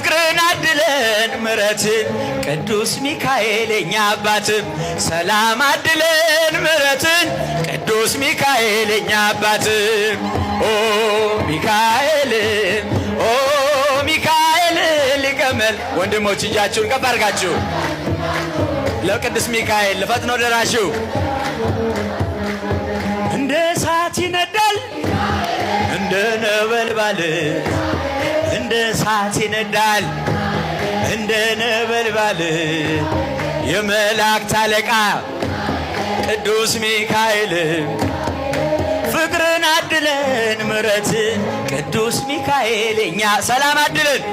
ፍቅርን አድለን ምሕረትን ቅዱስ ሚካኤል የኛ አባትም ሰላም አድለን ምሕረትን ቅዱስ ሚካኤል የኛ አባትም ኦ ሚካኤል፣ ኦ ሚካኤል ሊቀመል። ወንድሞች፣ እጃችሁን ከፍ አድርጋችሁ ለቅዱስ ሚካኤል ለፈጥኖ ደራሹ። እንደ እሳት ይነዳል፣ እንደ ነበልባል፣ እንደ እሳት ይነዳል፣ እንደ ነበልባል የመላእክት አለቃ ቅዱስ ሚካኤል። ፍቅርን አድለን ምሕረትን ቅዱስ ሚካኤል እኛ ሰላም አድለን።